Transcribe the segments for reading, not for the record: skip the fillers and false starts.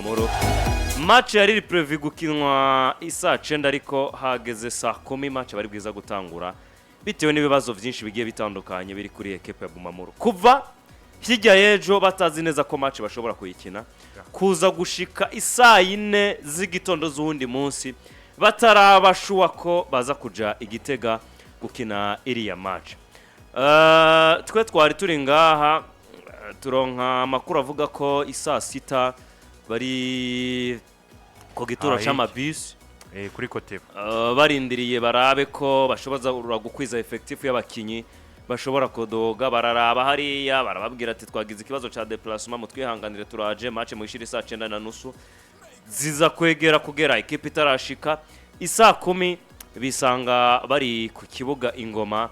Bumamuru. Match yari iri prévu gukinwa isaa 9, ariko hageze saa 10 match bari bwiza gutangura, bitewe n'ibibazo byinshi bigiye bitandukanye biri kuri ekipe ya Bumamuru. Kuva hirya y'ejo batazi neza ko match bashobora kuyikina, kuza gushika isaa 4 z'igitondo z'uwundi munsi batarabashuwa ko baza kuja Igitega gukina iriya match. Twe twari turi ngaha, turonka amakuru avuga ko isaa 6 bari ku gituro Ah, c'amabisi kuri Kotebu. Barindiriye barabe ko bashobora gukwiza effectif y'abakinyi bashobora kudoga. Bararaba hariya, barababwira ati: "Twagize ikibazo ca déplacement, mutwihanganire, turaje match muyishire isaa 9:30." Ziza kwegera kugera ekipe itarashika. Isaa 10 bisanga bari ku kibuga Ingoma,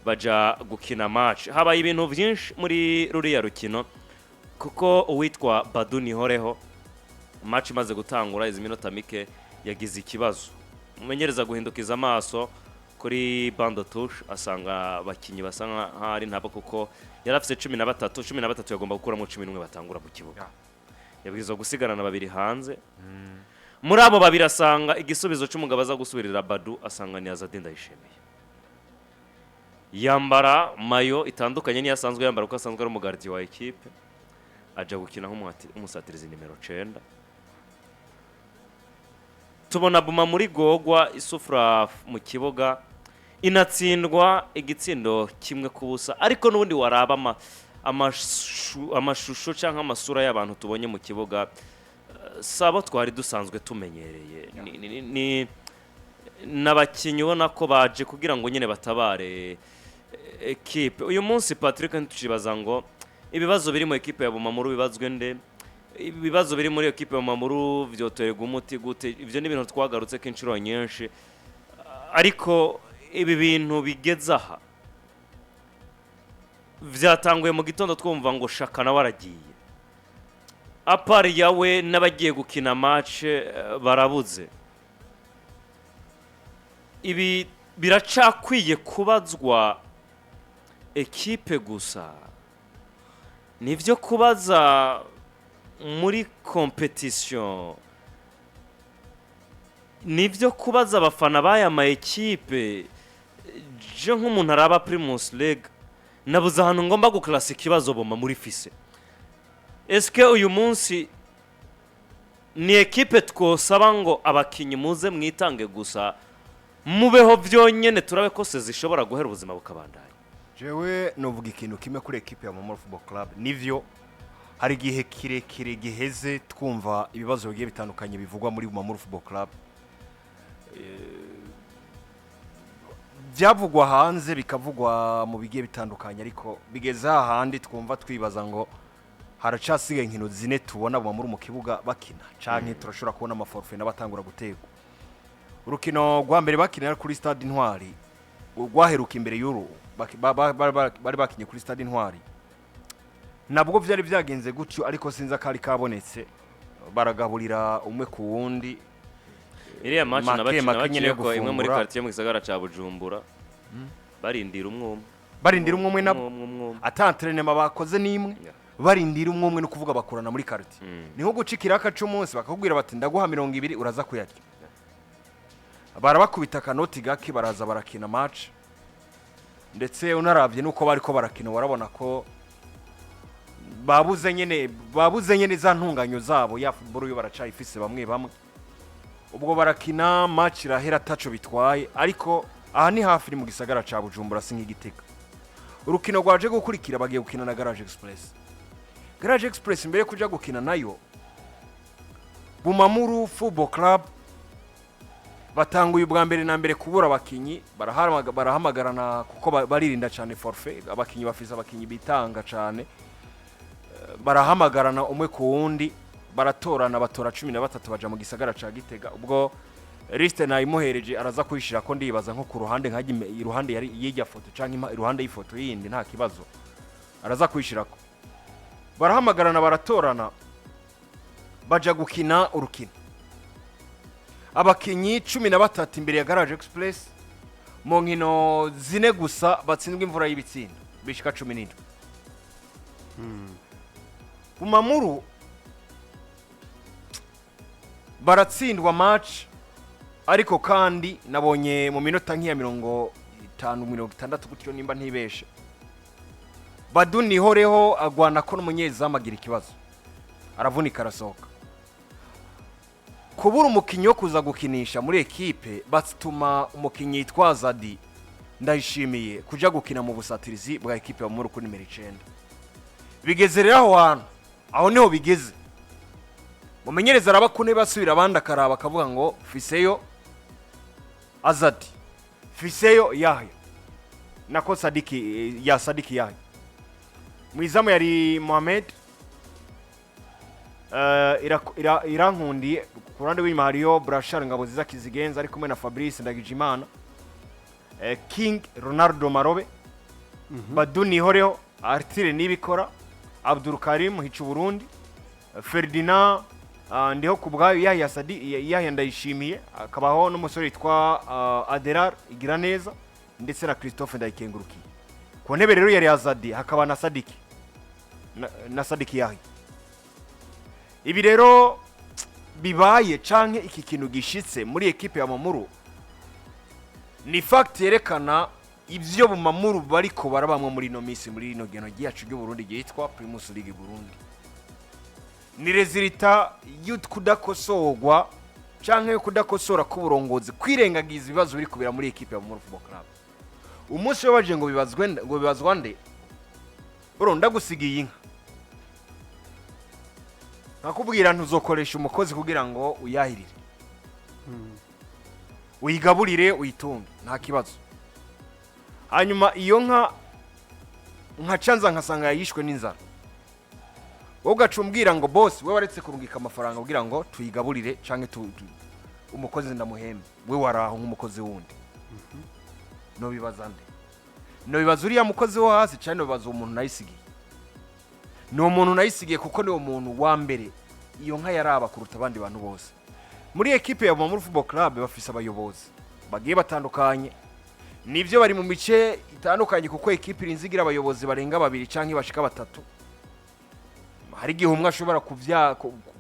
baja gukina match. Habaye ibintu byinshi muri ruriya rukino, kuko uwitwa Badu Nihoreho, match imaze gutangura izi minota mike, yagize ikibazo. Umumenyereza guhindukiza amaso kuri banc de touche, asanga abakinyi basa nkaho ari ntabo, kuko yari afise 13, 13 yagomba gukuramo 11 batangura mu kibuga. Yabwirizwa gusigarana babiri hanze. Muri abo babiri asanga igisubizo cy'umugabo aza gusubirira Badu, asanga ni Azadi Ndayishimiye. Yambara maillot itandukanye n'iyo asanzwe yambara, kuko asanzwe ari umu gardien wa ekipe, aja gukina nk'umusatirizi nimero 9. Tubona Buma muri gogwa isufura mu kibuga, inatsindwa igitsindo 1-0. Ariko n'ubundi waraba amashusho cyangwa amasura y'abantu tubonye mu kibuga, sabo twari dusanzwe tumenyereye. Ni n'abakinnyi ubona ko baje kugira ngo nyine batabare ekipe. Uyu munsi, Patrick, ntitukibaza ngo ibibazo biri mu ekipe ya Bumamuru bibazwe nde? Ibibazo biri muri ekipe ya Bumamuru vyoterwa umuti gute? Ibyo ni ibintu twagarutse ko inshuro nyinshi, ariko ibi bintu bigeze aha vyatanguye mu gitondo twumva ngo Shaka nawe aragiye, à part yawe n'abagiye gukina match barabuze. Ibi biracakwiye kubazwa ekipe gusa? Nivyo kubaza muri compétition? Nivyo kubaza abafana b'aya ma ekipe? Je nk'umuntu araba Primus League, nabuze ahantu ngomba guklasa ikibazo Boma muri fise. Eske uyu munsi ni ekipe twosaba ngo abakinyi muze mwitange gusa, mubeho byonyene, turabe ko se zishobora guhera ubuzima bukabandanya? Jewe novuga ikintu kimwe kuri ekipe ya Momo Football Club. Nivyo, hari igihe kirekire giheze twumva ibibazo bigiye bitandukanye bivugwa muri Momo Football Club. Byavugwa hanze, bikavugwa mu bigiye bitandukanye, ariko bigeze hahandi twumva twibaza ngo haracasigaye inkino zine tubona Bumamuru mu kibuga bakina, canke turashobora kubona ama forfaits n'abatangura gutegwa. Urukino rwa mbere bakinira kuri Stade Intwari, rwaheruka imbere y'uru bari bakinye kuri Stade Intwari, nabwo byari byagenze gutyo, ariko sinzi akari kabonetse, baragaburira umwe ku wundi. Iriya match Make make nyene nabaciye ko imwe muri gufungura. quartier mu gisagara ca Bujumbura, barindira umwe umwe. Barindira umwe umwe nabo. Umwe umwe umwe. Ata entraînement bakoze n'imwe. Barindira umwe umwe, no kuvuga bakorana muri quartier. Ni nko guca ikiraka c'umunsi, bakakubwira bati: "Ndaguha 20, uraza kuyarya." Barabakubita akanoti gake, baraza barakina match. Ndetse unaravye nuko bariko barakina, warabona ko babuze nyene za ntunganyo zabo ya football yo baracayifise bamwe bamwe. Ubwo barakina match irahera ataco bitwaye, ariko aha ni hafi, ni mu gisagara ca Bujumbura, si nk'Igitega. Urukino rwaje gukurikira, bagiye gukina na Garage Express. Garage Express, mbere yo kuja gukina nayo, Bumamuru Football Club batanguye ubwa mbere na mbere kubura abakinyi. Barahamagarana kuko baririnda cyane forfait. Abakinyi bafise abakinyi bitanga cyane. Barahamagarana umwe ku wundi, baratorana, batora 13, baja mu gisagara ca Gitega. Ubwo liste nayimuhereje, araza kuyishira ko ndibaza nko ku ruhande, nkajya iruhande yari y'ijya foto canke iruhande y'ifoto yindi, nta kibazo, araza kuyishirako. Barahamagarana, baratorana, baja gukina urukino. Abakinyi 13 imbere ya Garage Express, mu nkino zine gusa batsinzwe imvura y'ibitsindo bishika 17. Bumamuru. Baratsindwa match, ariko kandi nabonye mu minota nk'iya 50, 60 gutyo, nimba ntibeshe, Badu Nihoreho agwana ko n'umunyezamu agira ikibazo, aravunika, arasohoka. Kubura umukinnyi wo kuza gukinisha muri ekipe, batuma umukinnyi yitwa Zadi Ndayishimiye kuja gukina mu busatirizi bwa ekipe ya Muru kuri nimero 9. Bigeze rero aho hantu, aho niho bigeze. Mumenyereza araba ku ntebe, asubira abandi, akaraba, akavuga ngo fiseyo Azadi, fiseyo Yahya, nako Sadiki ya Sadiki Yahya. Mu izamu yari Mohamed Irankundiye. Ku ruhande rw'inyuma hariyo Brashar Ngabo Kizigenza ari kumwe na Fabrice Ndagijimana, King Ronaldo Marobe, Badu Nihoreho, Artire Nibikora, Abdul Karim Hicu Burundi, Ferdinand Ndiho kubwayo, Yahya Sadi, Yahya Ndayishimiye, akabaho n'umusore witwa Aderar Igiraneza ndetse na Christophe Ndayikengurukiye. Ku ntebe rero yari Azadi, hakaba na Sadiki na Sadiki Yahya. Ibi rero bibaye canke iki kintu gishitse muri ekipe ya Mamuru ni fact yerekana ibyo Bumamuru bariko barabamwe muri ino minsi, muri ino geno ryacu ry'u Burundi ryitwa Primus League Burundi. Ni résultat y'ukudakosorwa canke yo kudakosora k'uburongozi, kwirengagiza ibibazo biri kubera muri ekipe ya Bumamuru Football Club. Umunsi wabaje ngo bibazwe ngo bibazwa nde? Bro, ndagusigiye inka, nkakubwira ntuzokoresha umukozi kugira ngo uyahirire, uyigaburire, uyitunge, nta kibazo. Hanyuma iyo nka nkacanza nkasanga yishwe n'inzara, wowe ugaca umbwira ngo boss, we waretse kurungika amafaranga kugira ngo tuyigaburire canke umukozi ndamuhembe, we waraho nk'umukozi wundi. Nobibaza nde? Nobibaza uriya mukozi wo hasi cyane? Nobibaza uwo muntu nayisigiye? Ni umuntu nayisigiye, kuko niwo muntu wa mbere iyo nka yaraba kuruta abandi bantu bose. Muri ekipe ya Bumamuru Football Club bafise abayobozi bagiye batandukanye, nibyo, bari mu mice itandukanye, kuko ekipe irinze igira abayobozi barenga babiri canke bashika batatu. Hari igihe umwe ashobora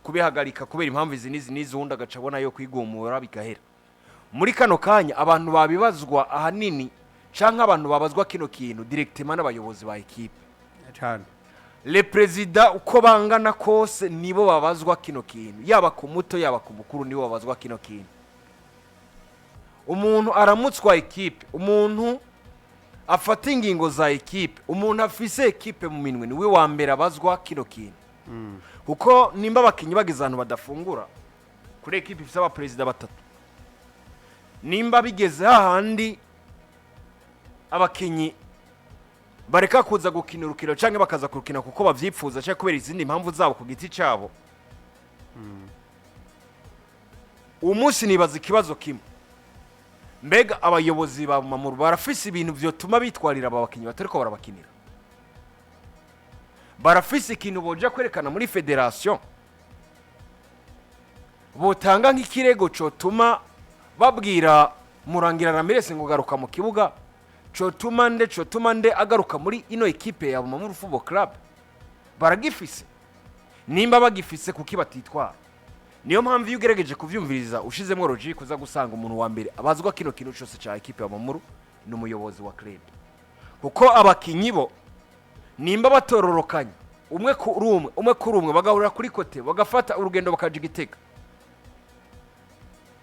kubihagarika kubera impamvu izi n'izi n'izi, uwundi agaca abona yo kwigumura bigahera. Muri kano kanya abantu babibazwa ahanini canke abantu babazwa kino kintu directement n'abayobozi ba ekipe. Cyane. Le président, uko bangana kose, nibo babazwa kino kintu, yaba ku muto, yaba ku mukuru, nibo babazwa kino kintu. Umuntu aramutswa ekipe, umuntu afata ingingo za ekipe, umuntu afise ekipe mu minwe, niwe wa mbere abazwa kino kintu. Kuko nimba abakinnyi bageze ahantu badafungura kuri ekipe ifise abaperezida batatu, nimba bigeze hahandi abakinnyi bareka kuza gukina urukino cyangwa bakaza kurukina kuko bavyipfuza cyangwa kubera izindi mpamvu zabo ku giti cyabo, uwo munsi nibaza ikibazo kimwe: mbega abayobozi ba Mamuru barafise ibintu vyotuma bitwarira aba bakinnyi batariko barabakinira? Barafise ikintu boja kwerekana muri fédération, botanga nk'ikirego cotuma babwira Murangira Ramirez ngo garuka mu kibuga, cotuma nde, cotuma nde agaruka muri ino ekipe ya Bumamuru Football Club? Baragifise? Nimba bagifise, kuki batitwara? Niyo mpamvu iyo ugerageje kuvyumviriza ushizemo logique, uza gusanga umuntu wa mbere abazwa kino kintu cyose cya ekipe ya Bumamuru ni umuyobozi wa club. Kuko abakinyi bo nimba batororokanye umwe kuri umwe, umwe kuri umwe, bagahurira kuri côté, bagafata urugendo bakaja Igitega,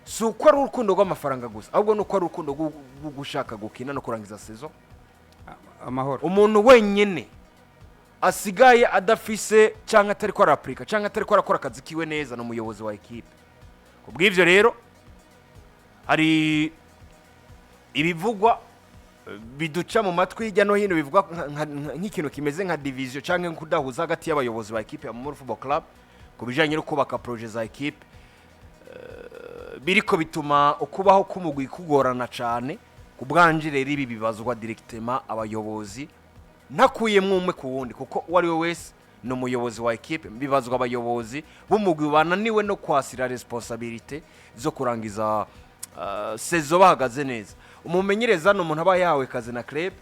si uko ari urukundo rw'amafaranga gusa, ahubwo ni uko ari urukundo rwo gushaka gukina no kurangiza saison amahoro. Umuntu wenyine asigaye adafise cyangwa atari ko arapurika cyangwa atari ko arakora akazi kiwe neza ni umuyobozi wa ekipe. Ku bw'ibyo rero hari ibivugwa biduca mu matwi hirya no hino, bivugwa nk'ikintu kimeze nka division cyangwa kudahuza hagati y'abayobozi ba ekipe ya Bumamuru Football Club ku bijyanye no kubaka projet za ekipe, biriko bituma ukubaho k'umugwi kugorana cyane. Ku bwanje rero ibi bibazwa directement abayobozi, ntakuyemwo umwe ku wundi, kuko uwo ari we wese ni umuyobozi wa ekipe. Bibazwa abayobozi b'umugwi bananiwe no kwasira responsabilité zo kurangiza saison bahagaze neza. Umumenyereza ni umuntu aba yahawe kazi na club,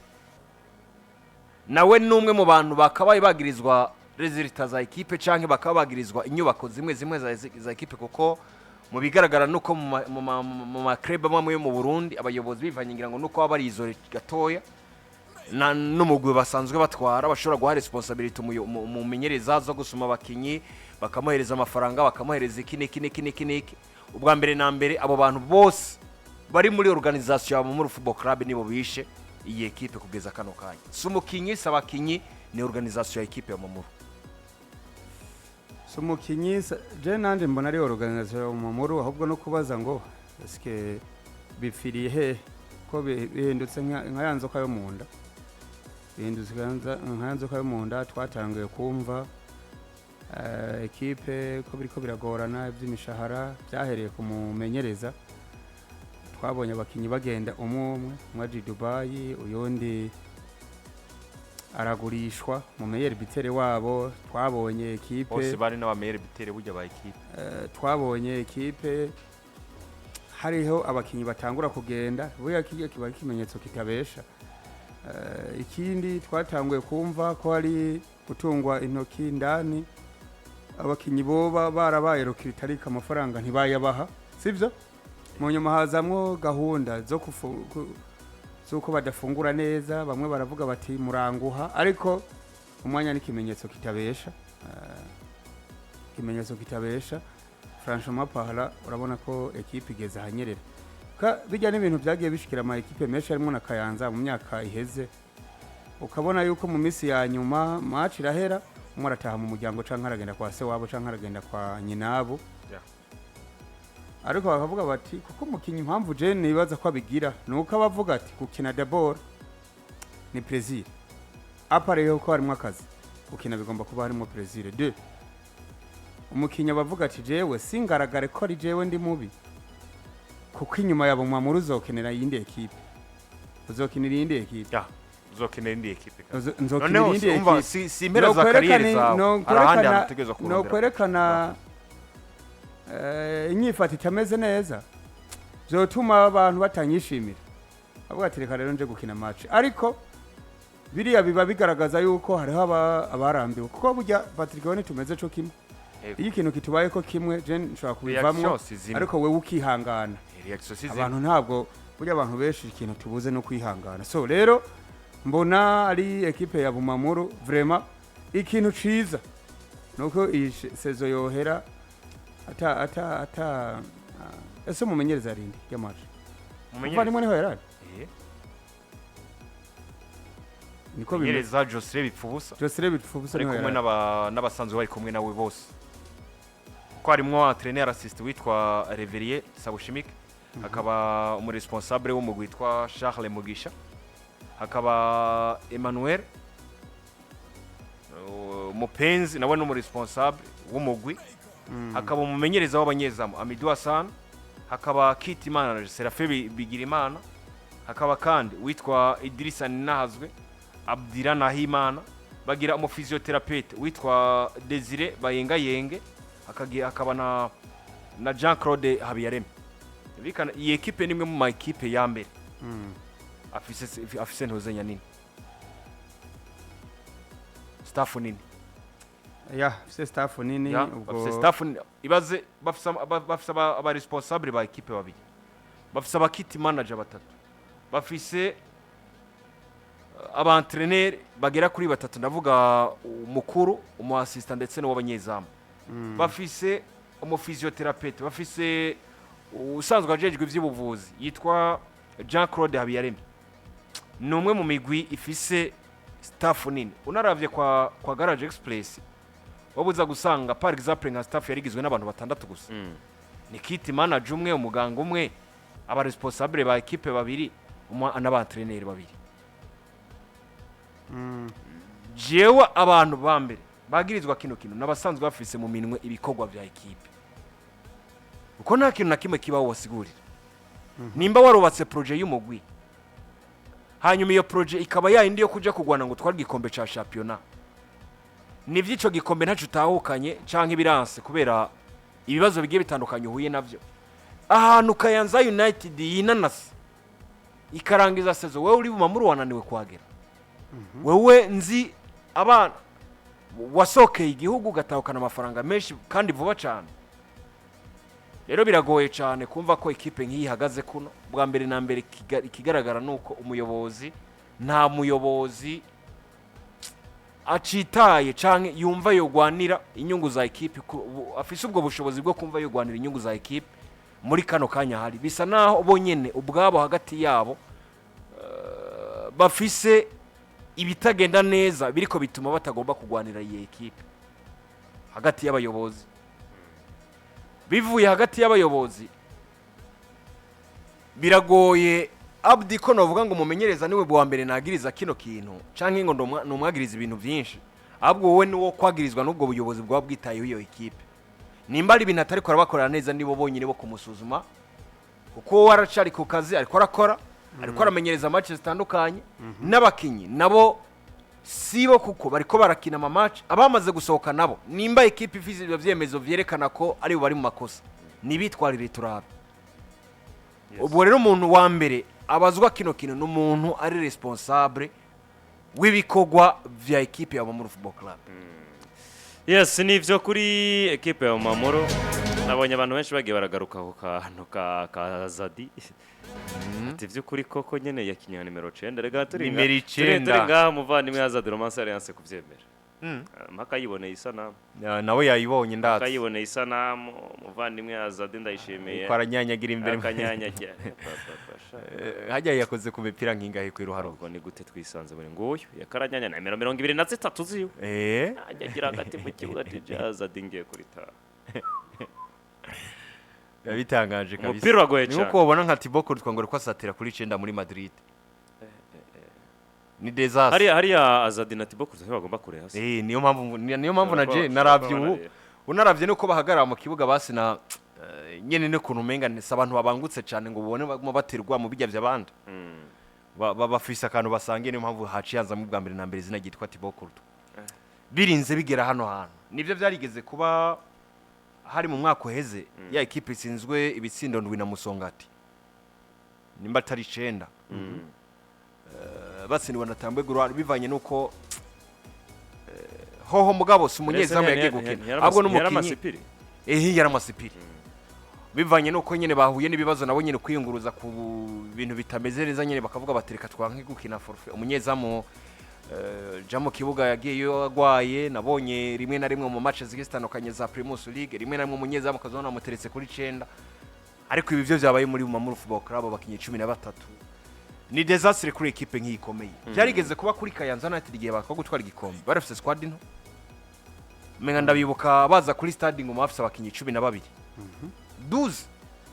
nawe ni umwe mu bantu bakabaye bagirizwa résultats za ekipe canke bakaba bagirizwa inyubako zimwe zimwe za ekipe, kuko Mu bigaragara nuko mu ma club amwe yo mu Burundi abayobozi bivanye, ngira ngo nuko baba barizore gatoya na n'umugwi basanzwe batwara, bashobora guha responsabilité umumenyereza zo gusuma abakinyi, bakamuhereza amafaranga, bakamuhereza iki n'iki n'iki n'iki n'iki. Ubwa mbere na mbere, abo bantu bose bari muri organisation ya Bumamuru Football Club nibo bishe iyi ekipe kugeza kano kanya. Si umukinyi, si abakinyi, ni organisation ya ekipe ya Bumamuru. Si umukinyi, je nanje mbona ari organisation ya Bumamuru. Ahubwo no kubaza ngo eske bipfiriye he, ko bihindutse nka ya nzoka yo mu nda, bihindutse nka ya nzoka yo mu nda. Twatangiye kumva ekipe ko biriko biragorana iby'imishahara, byahereye ku mumenyereza. Twabonye abakinyi bagenda umwe umwe, umwe aja i Dubayi, uyundi aragurishwa mu meilleur buteur wabo. Twabonye ekipe Bose bari n'aba meilleur buteur burya ba ekipe. Twabonye ekipe hariho abakinyi batangura kugenda. Buriya kirya kiba ari ikimenyetso kitabesha. Ikindi twatanguye kumva ko hari gutungwa intoki indani, abakinyi boba barabaye recrutés ariko amafaranga ntibayabaha, sibyo? Mu nyuma hazamwo gahunda zo z'uko badafungura neza. Bamwe baravuga bati muranguha, ariko umwanya n'ikimenyetso kitabesha. Ikimenyetso kitabesha, franchement parlant, urabona ko ekipe igeze ahanyerera. Bijya n'ibintu byagiye bishikira ama ekipe menshi harimo na Kayanza mu myaka iheze, ukabona yuko mu minsi ya nyuma match irahera, umwe arataha mu muryango canke aragenda kwa se wabo canke aragenda kwa nyinabo. Ariko bakavuga bati kuko umukinyi, impamvu je nibaza ko abigira ni uko abavuga ati gukina d'abord ni plaisir, à part yuko harimo akazi, gukina bigomba kuba harimo plaisir. De umukinyi abavuga ati jewe singaragare ko ari jewe ndi mubi, kuko inyuma ya Bumamuru uzokenera iyindi ekipe, uzokinira iyindi ekipe. Ya, uzokenera indi ekipe kandi. Nzokinira Noneho iyindi umva, ekipe. si impera za carrière zawe, hari ahandi hantu utegerezwa kurondera. Nokwerekana inyifato itameze neza, vyotuma abantu batanyishimira, avuga ati reka rero nje gukina match. Ariko biriya biba bigaragaza yuko hariho abarambiwe, kuko burya Patrick, we tumeze co kimwe. Yego. Iyo ikintu kitubayeko kimwe, je nshobora kubivamwo, Reaction si zimwe. ariko wewe ukihangana. Reaction si zimwe. Abantu ntabwo, burya abantu benshi ikintu tubuze no kwihangana. So rero mbona ari ekipe ya Bumamuru, vraiment ikintu ciza nuko iyi saison yohera ata ese umumenyereza arinde ya match umuvandimwe niho yarari. Niko bimeze. Umumenyereza Joseph Bipfubusa. Joseph Bipfubusa Ari niho kumwe yarari. n'abasanzwe bari kumwe nawe bose, kuko harimwo entraîneur assistant witwa Reverier Sabushimike, hakaba umu responsable w'umugwi witwa Charles Mugisha, hakaba Emmanuel Mupenzi nawe ni umu responsable w'umugwi, hakaba umumenyereza w'abanyezamu Amidou Hassan, hakaba Kitimana Seraphin Bigirimana, hakaba kandi witwa Idrissa Ninahazwe, Abdira Nahimana, bagira umu physiothérapeute witwa Desire Bayengayenge, hakaba na Jean Claude Habiyaremye. Bikana iyi ekipe ni imwe mu ma ekipe ya mbere afise ntuzenya nini, staff nini. Ya, afise staff nini. Ya, ubwo bafise staff nini. Ibaze bafise aba responsable ba ekipe babiri, bafise aba kit manager batatu, bafise aba entraîneur bagera kuri batatu, ndavuga umukuru, umu assistant ndetse n'uw'abanyezamu, bafise umu physiothérapeute, bafise usanzwe ajejwe ivy'ubuvuzi yitwa Jean Claude Habiyaremye. Ni umwe mu migwi ifise staff nini. Unaravye kwa Garage Express, wabuza gusanga par exemple nka staff yarigizwe n'abantu batandatu gusa. Ni kit manager umwe, umuganga umwe, aba responsable ba ekipe babiri, n'aba entraîneur babiri. Jewe abantu ba mbere bagirizwa kino kintu n'abasanzwe bafise mu minwe ibikorwa vya ekipe, uko nta kintu na kimwe kibaho wasigurira. Nimba warubatse projet y'umugwi, hanyuma iyo projet ikaba yayindi yo kuja kugwana ngo tware igikombe ca championnat, nivyo ico gikombe ntaco utahukanye canke ibiranse kubera ibibazo bigiye bitandukanye uhuye navyo, ahantu Kayanza United yinanase ikarangiza saison, wewe uri Bumamuru wananiwe kuhagera. Wewe nzi abana wasokeye igihugu ugatahukana amafaranga menshi kandi vuba cyane. Rero biragoye cyane kumva ko ekipe nk'iyi ihagaze kuno. Bwa mbere na mbere, ikigaragara ni uko umuyobozi, nta muyobozi acitaye canke yumva yogwanira inyungu za ekipe, afise ubwo bushobozi bwo kumva yogwanira inyungu za ekipe muri kano kanya. Hari bisa naho bonyene ubwabo hagati yabo bafise ibitagenda neza biriko bituma batagomba kugwanira iyi ekipe hagati y'abayobozi. Bivuye hagati y'abayobozi, biragoye, Abdi, ko novuga ngo umumenyereza niwe bwa mbere nagiriza kino kintu canke ngo numwagiriza ibintu byinshi, ahubwo wowe niwo kwagirizwa n'ubwo buyobozi bwaba bwitayeho iyo ekipe. Nimba ari ibintu atariko arabakorera neza, nibo bonyine bo kumusuzuma, kuko wowe aracari ku kazi, ariko arakora, ariko aramenyereza match zitandukanye n'abakinyi nabo sibo, kuko bariko barakina ama match abamaze gusohoka nabo. Nimba ekipe ifise ibyo vyemezo vyerekana ko aribo bari mu makosa, nibitwarire turabe. Ubwo rero umuntu wa mbere abazwa kino kintu ni umuntu ari responsable w'ibikorwa vya ekipe ya Bumamuru Football Club. Yes, nivyo kuri ekipe ya Mamoro. Nabonye abantu benshi bagiye baragaruka ku kantu ka Zadi, ati vy'ukuri koko nyene yakinye nka nimero 9. Rega turi Nimero 9. Turi ngaha, muvandimwe Azadi Romance Alliance kuvyemera mpaka yiboneye isanamu. Nawe yayibonye, Mpaka ndazi. yiboneye isanamu, muvandimwe Azadi ndayishimiye. Ariko aranyanyagira imbere. Akanyanyagira. Hajya yakoze ku mipira nk'ingahe ku iruharo? Ubwo ni gute twisanze muri nguyu yakaranyanya na nimero 23 ziwe, ajya agira hagati mu kibuga, DJ Azadi ngiye kuritaha. Biba bitangaje kabisa. Umupira uragoye Ni cyane. nkuko ubona nka Thibaut Courtois ngo ariko asatira kuri 9 muri Madrid, ni disaster. Hariya Azadi na Thibaut Courtois bagomba kureba hasi. Niyo mpamvu na je Ushobora naravye kuba ubu banareba. unaravye nuko bahagarara mu kibuga, basi na nyene n'ukuntu umenga ni si abantu babangutse cyane ngo ubone baguma baterwa mu bijya by'abandi. Bafise akantu basangiye, niyo mpamvu haciye hanzamo bwa mbere na mbere izina ryitwa Thibaut Courtois. Birinze bigera hano hantu, nibyo byarigeze kuba hari mu mwaka uheze, ya ekipe itsinzwe ibitsindo 7 na Musongati, nimba atari 9. Batsindwa na Tambwe Gurwara, bivanye nuko hoho mugabo si umunyezamu yagiye gukina, ahubwo n'umukinyi. N'umukinyi. Ehe, yari amasipiri, bivanye nuko nyine bahuye n'ibibazo nabo nyine kwiyunguruza ku bintu bitameze neza nyine, bakavuga bati reka twanke gukina forfait. Umunyezamu ja mu kibuga yagiyeyo agwaye. Nabonye rimwe na rimwe mu match zigiye zitandukanye za Primus League, rimwe na rimwe umunyezamu ukazabona bamuteretse kuri 9. Ariko ibi byo byabaye muri Bumamuru Football Club, abakinyi 13, ni disaster kuri ekipe nk'iyi ikomeye. Byarigeze kuba kuri Kayanza United igihe bakwa gutwara igikombe, bari bafise squad nto. Menga ndabibuka baza kuri stade Ngoma bafise abakinyi 12, 12,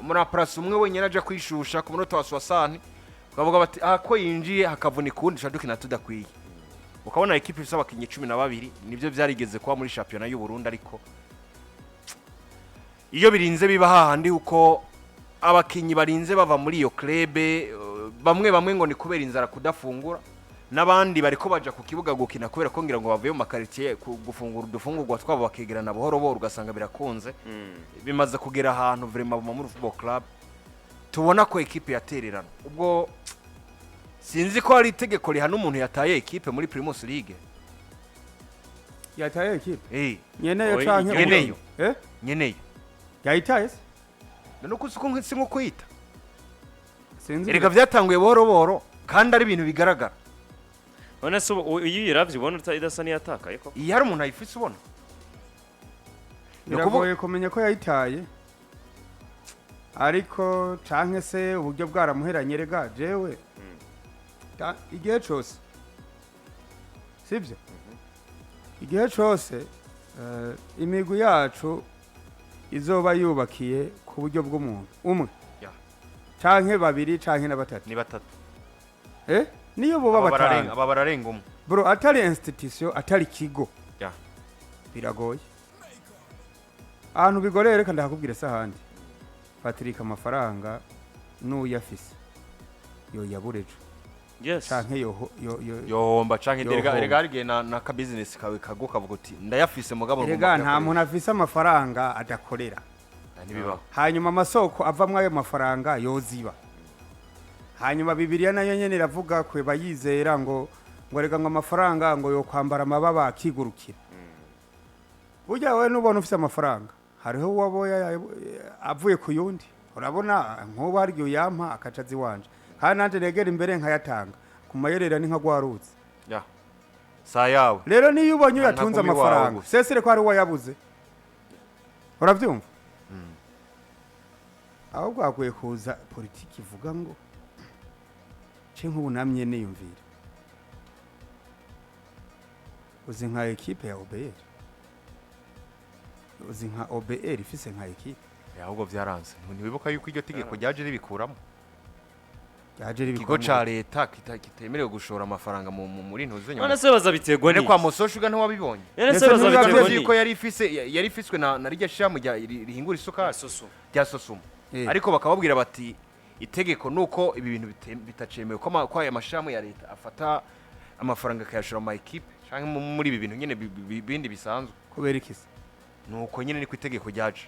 umuraparasi umwe wenyine aja kwishusha ku munota wa soixante, bakavuga bati aha ko yinjiye hakavunika uwundi dushobora dukina tudakwiye. Ukabona ekipe ifise abakinyi 12. Nibyo byarigeze kuba muri shampiyona y'u Burundi, ariko iyo birinze biba hahandi uko abakinyi barinze bava muri iyo club, bamwe bamwe ngo ni kubera inzara, kudafungura, n'abandi bariko baja ku kibuga gukina kubera ko ngira ngo bavuye mu makaritsiye gufungura udufungurwa twabo, bakegerana buhoro buhoro, ugasanga birakunze. Bimaze kugera ahantu vraiment Bumamuru Football Club tubona ko ekipe yatererana. Ubwo sinzi ko hari itegeko rihana umuntu yataye ekipe muri Primus League. Yataye ekipe? Nyeneyo Oya, canke nyeneyo. Eh? Nyeneyo. Yayitaye se? Nuko siko, si nko kwita. Sinzi. Erega byatanguye buhoro buhoro kandi ari ibintu bigaragara. None se ubu iyo uyiravye ubona idasa n'iyatakaye koko? Iyi hari umuntu ayifise ubona? Ni ukuvuga- Biragoye kumenya ko yayitaye, ariko canke se uburyo bwaramuheranye. Rega jewe igihe cose, sibyo, igihe cose imigwi yacu izoba yubakiye ku buryo bw'umuntu umwe canke babiri canke na batatu. Ni batatu. Niyo boba Aba batanu. aba bararenga umwe. Bro, atari institution, atari kigo, biragoye. Ahantu bigoreye, reka ndahakubwira se ahandi, Patrick, amafaranga n'uyafise yoyabura ejo canke yoho Yohomba canke Yohomba. erega hari igihe na ka business kawe kaguka, kavuga uti ndayafise mugabo ngomba Erega nta kuyakoresha. muntu afise amafaranga adakorera. Ah, ntibibaho. Hanyuma amasoko avamwo ayo mafaranga yoziba. Hanyuma Bibiliya nayo nyene iravuga kwe bayizera ngo rega ngo amafaranga ngo yokwambara amababa akigurukira. Burya wowe nubona ufise amafaranga Hariho uwabo avuye ku yundi, urabona nk'ubu hari igihe uyampa akaca aza iwanje, kandi nanjye negera imbere nkayatanga ku mayerera ni nka rwarutse. Ya saa yawe. Rero niyo ubonye Nta uyatunze ntagumi iwawe amafaranga gusa. sesire ko hari uwayabuze, urabyumva? Ahubwo hakwiye kuza politiki ivuga ngo ce nk'ubu namye niyumvira, uzi nka ekipe ya OBR, uzi nka OBR ifise nka ekipe. Ahubwo byaranze, ntiwibuka yuko iryo tegeko ryaje ribikuramo? Ryaje Ikigo ribikora. ca leta kitemerewe gushora amafaranga muri ntuzenya. None se bazabiterwa None n'iki? kwa Mososhuga ntiwabibonye? None se Ndetse bazabiterwa Urabizi n'iki? yuko yari ifise, yari ifiswe na rirya shirahamwe rihingura isukari rya Sosuma. Ariko bakababwira bati itegeko nuko ibi bintu bitacemewe ko aya mashirahamwe ya leta afata amafaranga akayashora mu ma ekipe canke muri ibi bintu nyene bindi bisanzwe. Kubera iki se? Nuko nyene niko itegeko ryaje.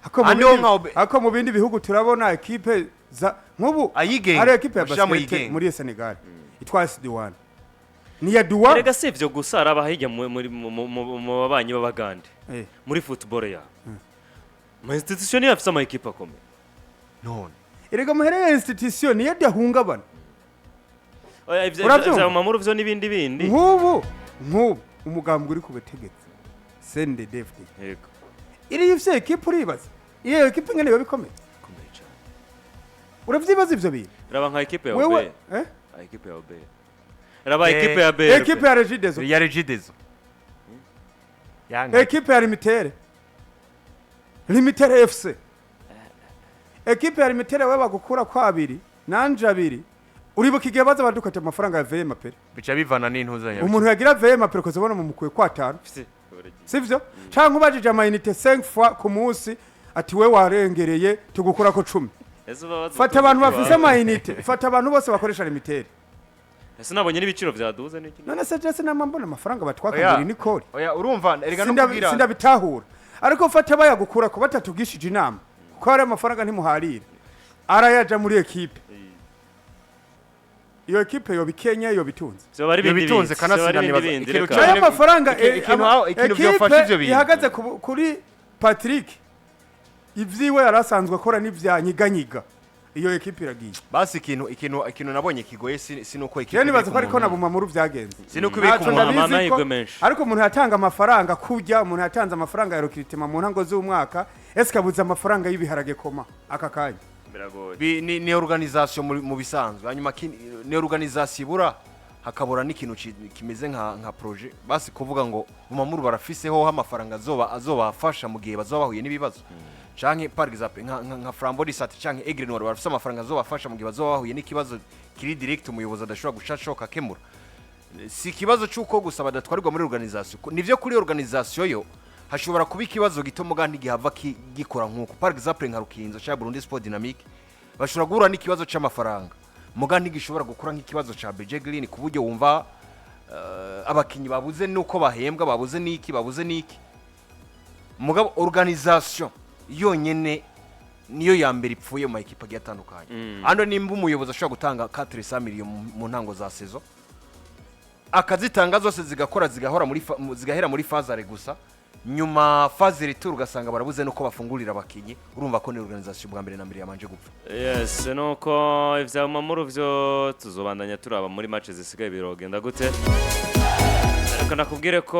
Ako mu Andi ho bindi- nka ako mu bindi bihugu turabona ekipe za nk'ubu Ayigenga, hari ekipe ya amashirahamwe basket yigenga. muri Senegal itwa SD1 ni ya Duwa. Erega si ivyo gusa, araba hirya mu babanyi b'Abagande muri football yabo, ma institution niyo afise ama ekipe akomeye. None Erega muhere ya institution niyo dahungabana. Oya, ivyo Uravyumva? vya Mamuru vyo n'ibindi bindi. Nk'ubu umugambwe uri ku butegetsi CNDD-FDD Yego. iriya ifise ekipe, uribaza iyo ekipe ingene yoba ikomeye? Komeye cane. Uravyibaza ivyo bintu? Raba nka ekipe ya Wewe OBR. eh? Ekipe ya OBR, raba ekipe ya BRB. Ekipe ya Regideso. Ya Regideso yanga. Ekipe ya Limitere, Limitere FC, ekipe ya Limitere we bagukura kwa abiri nanje abiri. Uribuka igihe baza badukata amafaranga ya VM pere? Bica bivana n'intuzanya. Umuntu yagira VM pere kozobona mu mukwe kwa atanu, sivyo? Canke ubajije amayinite 5 fois ku munsi ati we warengereye tugukurako 10. Ese uba bazi Fata abantu ubutunzi bafise bwawe. amayinite, fata abantu bose bakoresha Limitere. Ese nabonye n'ibiciro vyaduze n'iki? None se jese nama mbona amafaranga batwaka Oya. muri nikori. Oya, urumva erega no kubwira Sindabitahura, ariko fata bayagukura ko batatugishije inama, kuko hari amafaranga ntimuharira arayaja muri ekipe, iyo ekipe yoba ikenya, yoba itunze. Vyoba ari Iyo ibindi bitunze bindi, kanatsinda vyoba ari ibindi nibaza- bindi, ikintu reka. cyane- Ayo mafaranga ikintu vyofasha ivyo bintu. ihagaze kuri Patrick, ivyiwe yari asanzwe akora n'ivyanyiganyiga, iyo ekipe iragiye. Basi ikintu nabonye kigoye si nuko ekipe Jewe nibaza iri ko ku ariko muntu. na Bumamuru vyagenze. Si nuko ibiri ku Ntaco muntu. ndabizi ko- Amahirwe menshi. Ariko umuntu yatanga amafaranga kurya, umuntu yatanze amafaranga ya recruitment mu ntango z'umwaka, ese kabuze amafaranga y'ibiharage koma aka kanya? Biragoye. Ni organisation mu bisanzwe, hanyuma ni organisation ibura, hakabura n'ikintu kimeze nka projet, basi kuvuga ngo Bumamuru barafiseho amafaranga azoba azobafasha mu gihe bazoba bahuye n'ibibazo, canke par exemple nka Flambeau du Centre canke Aigle Noir barafise amafaranga azobafasha mu gihe bazoba bahuye n'ikibazo kiri direct umuyobozi adashobora guca ashoka akemura. Si ikibazo cy'uko gusa badatwarirwa muri organisation. Nivyo, kuri organisation yo hashobora kuba ikibazo gito muga ntigihava gikora nk'uko par exemple nka Rukinzo cyangwa Burundi Sport Dynamique bashobora guhura n'ikibazo c'amafaranga, muga ntigishobora gukura nk'ikibazo ca BG Green ku buryo wumva abakinyi babuze nuko bahembwa, babuze niki, babuze niki. Mugabo organisation yonyene niyo ya mbere ipfuye mu ma ekipe agiye atandukanye. Hano nimba umuyobozi ashobora gutanga 400 million mu ntango za saison, akazitanga zose zigakora, zigahora muri zigahera muri phase aller gusa, nyuma phase retour ugasanga barabuze nuko bafungurira abakinyi, urumva ko ni organisation bwa mbere na mbere yamanje gupfa. Yes, nuko ivya Mamuru vyo tuzobandanya turaba muri match zisigaye birogenda gute, ariko nakubwire ko